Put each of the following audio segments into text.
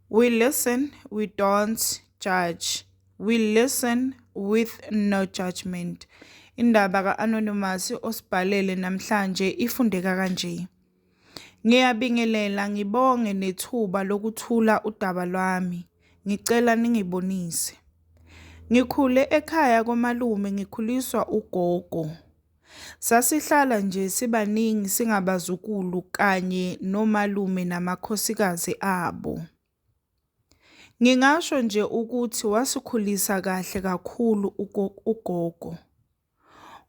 We listen, we don't judge. We listen with no judgment. Indaba ka-Anonymous osibhalele namhlanje ifundeka kanje. Ngiyabingelela ngibonge nethuba lokuthula udaba lwami. Ngicela ningibonise. Ngikhule ekhaya komalume ngikhuliswa ugogo. Sasihlala nje sibaningi singabazukulu kanye nomalume namakhosikazi abo. Ngingasho nje ukuthi wasikhulisa kahle kakhulu ugogo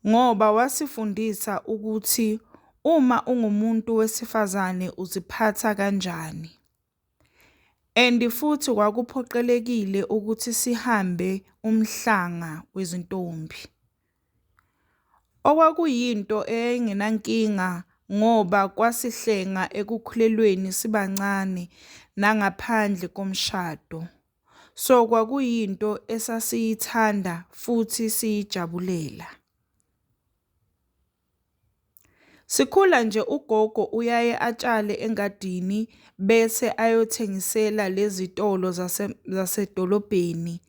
ngoba wasifundisa ukuthi uma ungumuntu wesifazane uziphatha kanjani. And futhi kwakuphoqelekile ukuthi sihambe umhlanga wezintombi. Okwakuyinto eyayingenankinga ngoba kwasihlenga ekukhulelweni sibancane nangaphandle komshado. So kwakuyinto esasiyithanda futhi siyijabulela. Sikhula nje ugogo uyaye atshale engadini bese ayothengisela lezitolo zasedolobheni.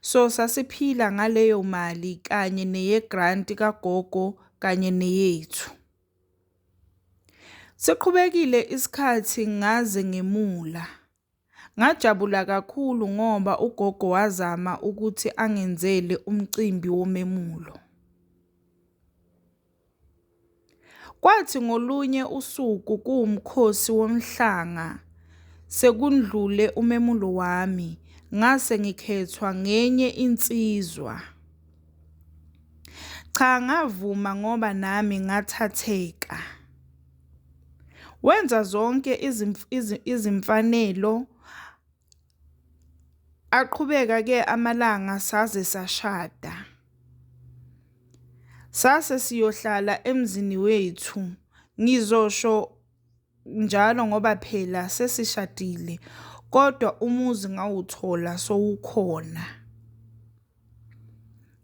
So sasiphila ngaleyo mali kanye neye-grant kagogo kanye neyethu. Siqhubekile isikhathi ngaze ngemula. Ngajabula kakhulu ngoba ugogo wazama ukuthi angenzele umcimbi womemulo. Kwathi ngolunye usuku kuwumkhosi womhlanga sekundlule umemulo wami, ngase ngikhethwa ngenye insizwa. Cha ngavuma ngoba nami ngathatheka. Wenza zonke izimfanelo Aqhubeka-ke amalanga saze sashada. Sase siyohlala emzini wethu. Ngizosho njalo ngoba phela sesishadile kodwa umuzi ngawuthola sowukhona.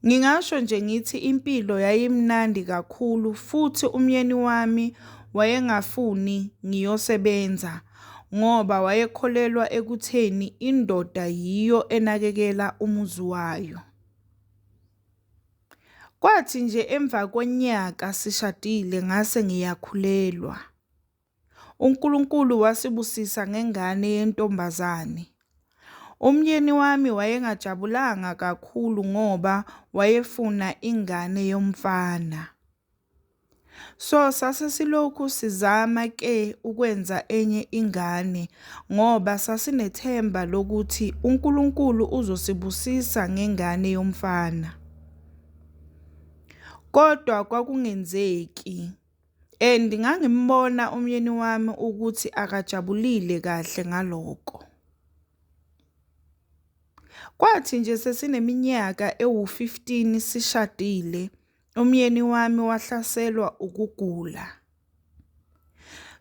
Ngingasho nje ngithi impilo yayimnandi kakhulu futhi umyeni wami wayengafuni ngiyosebenza ngoba wayekholelwa ekutheni indoda yiyo enakekela umuzi wayo. Kwathi nje emva konyaka sishadile ngase ngiyakhulelwa. UNkulunkulu wasibusisa ngengane yentombazane. Umyeni wami wayengajabulanga kakhulu ngoba wayefuna ingane yomfana. So sase silokhu sizama ke ukwenza enye ingane ngoba sasinethemba lokuthi uNkulunkulu uzosibusisa ngengane yomfana. Kodwa kwakungenzeki. And ngangimbona umyeni wami ukuthi akajabulile kahle ngaloko. Kwathi nje sesineminyaka ewu-15 sishadile, umyeni wami wahlaselwa ukugula.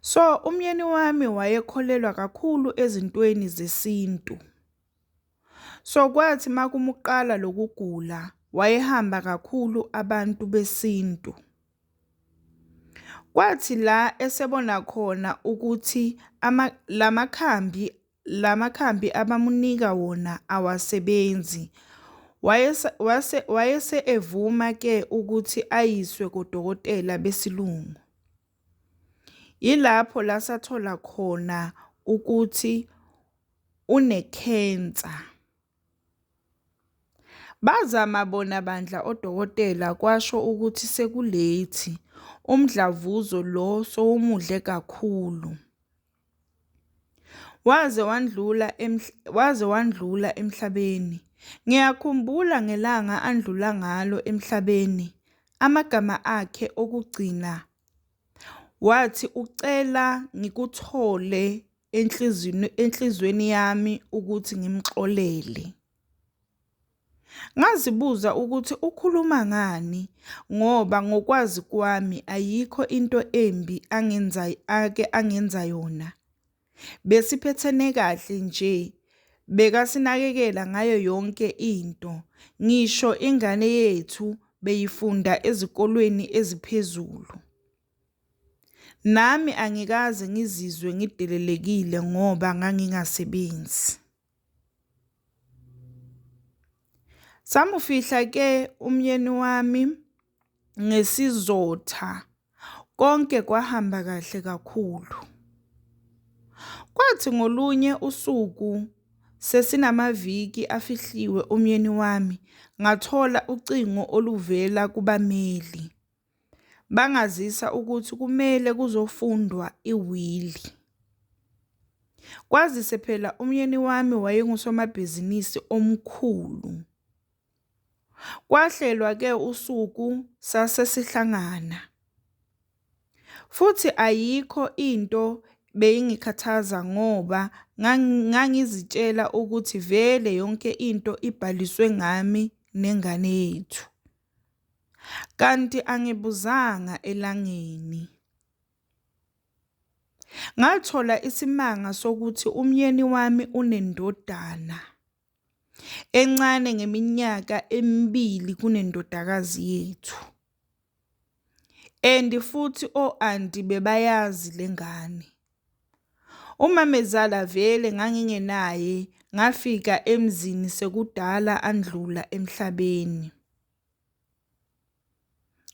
So umyeni wami wayekholelwa kakhulu ezintweni zesintu. So kwathi makumuqala lokugula wayehamba kakhulu abantu besintu. Kwathi la esebona khona ukuthi lamakhambi abamunika wona awasebenzi, wayese evuma ke ukuthi ayiswe kodokotela besilungu. Yilapho la sathola khona ukuthi unekhensa. Bazama bona bandla odokotela kwasho ukuthi seku-late, umdlavuzo lo sowumudle kakhulu. Waze wandlula waze wandlula emhlabeni. Ngiyakhumbula ngelanga andlula ngalo emhlabeni, amagama akhe okugcina wathi ucela ngikuthole enhlizweni yami ukuthi ngimxolele. Ngazibuza ukuthi ukhuluma ngani ngoba ngokwazi kwami ayikho into embi angenza ake angenza yona. Besiphethene kahle nje, bekasinakekela ngayo yonke into, ngisho ingane yethu beyifunda ezikolweni eziphezulu. Nami angikaze ngizizwe ngidelelekile ngoba ngangingasebenzi. Samufihla ke umyeni wami ngesizotha, konke kwahamba kahle kakhulu. Kwathi ngolunye usuku sesinamaviki afihliwe umyeni wami, ngathola ucingo oluvela kubameli. Bangazisa ukuthi kumele kuzofundwa iwili. Kwazise phela umyeni wami wayengusomabhizinisi omkhulu. Kwahlelwa-ke usuku sase sihlangana. Futhi ayikho into beyingikhathaza ngoba ngangizitshela ukuthi vele yonke into ibhaliswe ngami nengane yethu. Kanti angibuzanga elangeni. Ngathola isimanga sokuthi umyeni wami unendodana encane ngeminyaka emibili kunendodakazi yethu. And futhi o-anti bebayazi le ngane. Umamezala vele ngangingenaye, ngafika emzini sekudala andlula emhlabeni.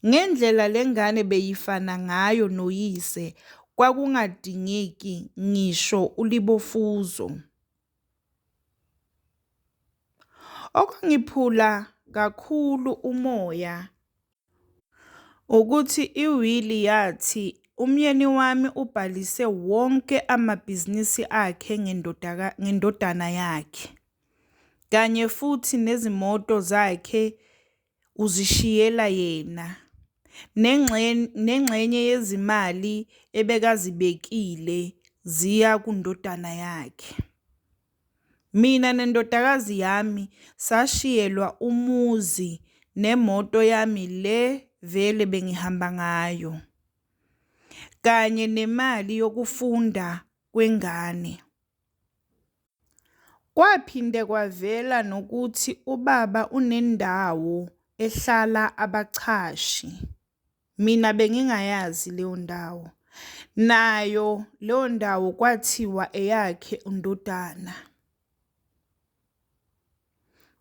Ngendlela le ngane beyifana ngayo noyise kwakungadingeki ngisho ulibofuzo. Okwangiphula kakhulu umoya ukuthi iwili yathi umyeni wami ubhalise wonke amabhizinisi akhe ngendodana yakhe, kanye futhi nezimoto zakhe uzishiyela yena, nengxenye yezimali ebekazibekile ziya kundodana yakhe. Mina nendodakazi yami sashiyelwa umuzi nemoto yami le vele bengihamba ngayo, kanye nemali yokufunda kwengane. Kwaphinde kwavela nokuthi ubaba unendawo ehlala abachashi. Mina bengingayazi leyo ndawo. Nayo leyo ndawo kwathiwa eyakhe undodana.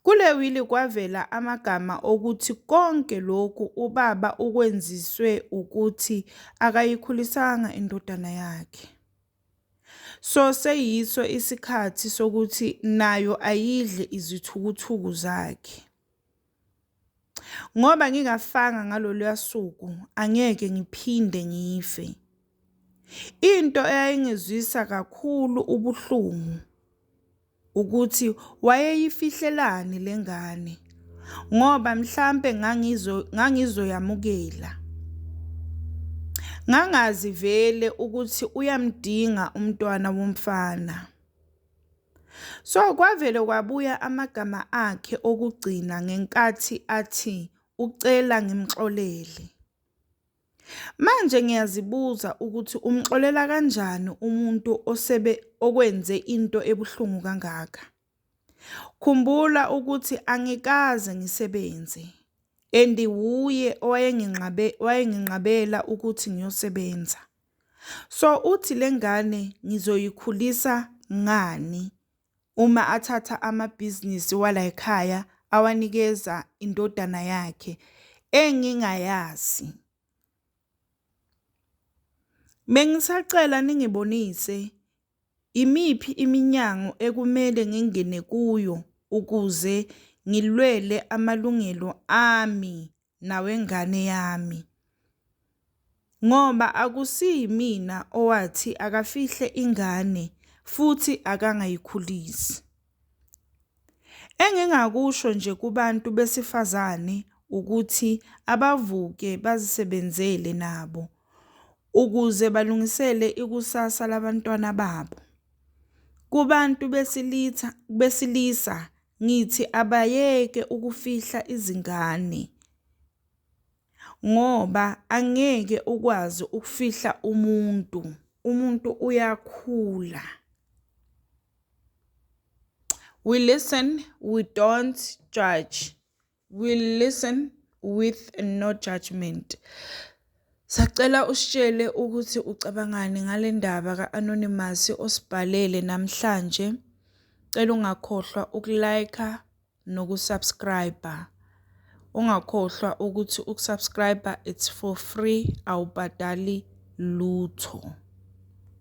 Kule wili kwavela amagama okuthi konke lokhu ubaba ukwenziswe ukuthi akayikhulisanga indodana yakhe. So seyiso isikhathi sokuthi nayo ayidle izithukuthuku zakhe. Ngoba ngingafanga ngaloluya suku angeke ngiphinde ngife. Into eyayingizwisa kakhulu ubuhlungu ukuthi wayeyifihlelani le ngane ngoba mhlampe ngangizoyamukela. Ngangazi vele ukuthi uyamdinga umntwana womfana. So kwavele kwabuya amagama akhe okugcina ngenkathi athi ucela ngimxolele. Manje ngiyazibuza ukuthi umxolela kanjani umuntu osebe okwenze into ebuhlungu kangaka. Khumbula ukuthi angikaze ngisebenze and wuye owayenginqabela ukuthi ngiyosebenza. So uthi le ngane ngizoyikhulisa ngani uma athatha amabhizinisi walayikhaya awanikeza indodana yakhe engingayazi. Bengisacela ningibonise imiphi iminyango ekumele ngingene kuyo ukuze ngilwele amalungelo ami nawengane yami. Ngoba akusiyimina owathi akafihle ingane futhi akangayikhulisi. Engingakusho nje kubantu besifazane ukuthi abavuke bazisebenzele nabo ukuze balungisele ikusasa labantwana babo. Kubantu besilisa ngithi abayeke ukufihla izingane ngoba angeke ukwazi ukufihla umuntu, umuntu uyakhula. We listen, we don't judge. We listen with no judgment. Sacela usitshele ukuthi ucabangani ngale ndaba ka-Anonymous osibhalele namhlanje. Cela ungakhohlwa ukulike. nokusubscribe. Ungakhohlwa ukuthi ukusubscribe it's for free, awubhadali lutho.